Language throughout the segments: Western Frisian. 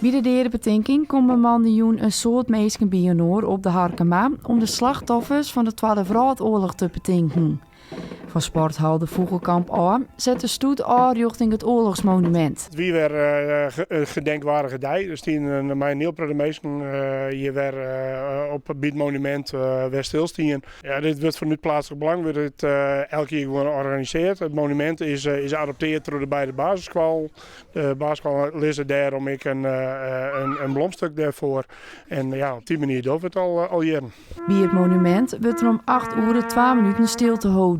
By de deadebetinking komme moandeitejûn in soad minsken byinoar op de Harkema om de slachtoffers fan de Twadde Wrâldoarloch te betinken. Fan sporthal de Fûgelkamp ôf set de stoet ôf rjochting it oarlochsmonumint. It wie wer in gedenkwaardige dei. Der stienen mei in hiel protte minsken hjir wer op by it monumint wer stilstien. Ja, dit wurdt fanút Plaatselijk Belang wurdt dit elk jier gewoan organisearre. It monumint is is adoptearre troch de beide basisskoallen. De basisskoallen lizze dêrom ek in in blomstuk dêrfoar. En ja, op dy manier dogge we it al jierren. By it monumint wurdt der om 8 oere 2 minuten stilte holden.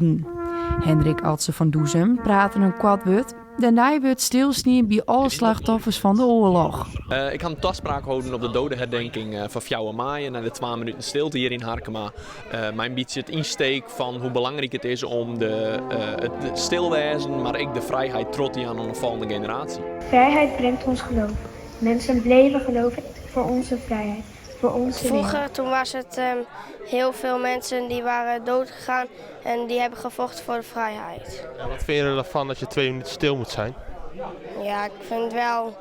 Hendrik Atze fan Doezum praat in koart wurd. Dêrnei wurdt stilstien by alle slachtoffers fan de oarloch. Ik ha in taspraak holden op de dodenherdenking fan 4 maaie nei de 2 minuten stilte hjir yn Harkema. Mei in bytsje it ynsteek fan hoe belangryk it is om de, it stilwêzen, mar ek de frijheid troch te jaan oan de folgjende generaasje. Vrijheid brengt ons geloof. Mensen bleven geloven voor onze vrijheid. Voor onze Vroeger toen was het heel veel mensen die waren doodgegaan en die hebben gevochten voor de vrijheid. En wat vind je ervan dat je 2 minuten stil moet zijn? Ja, ik vind het wel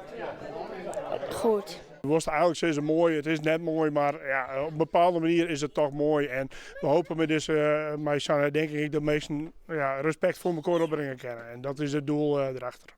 goed. Het was eigenlijk steeds moai, it is net moai, mar ja, op in bepaalde manier is it dochs moai. En we hoopje mei dizze mei sa'n herdenking dat minsken ja, respekt foar elkoar opbringe kinne. En dat is it doel derachter.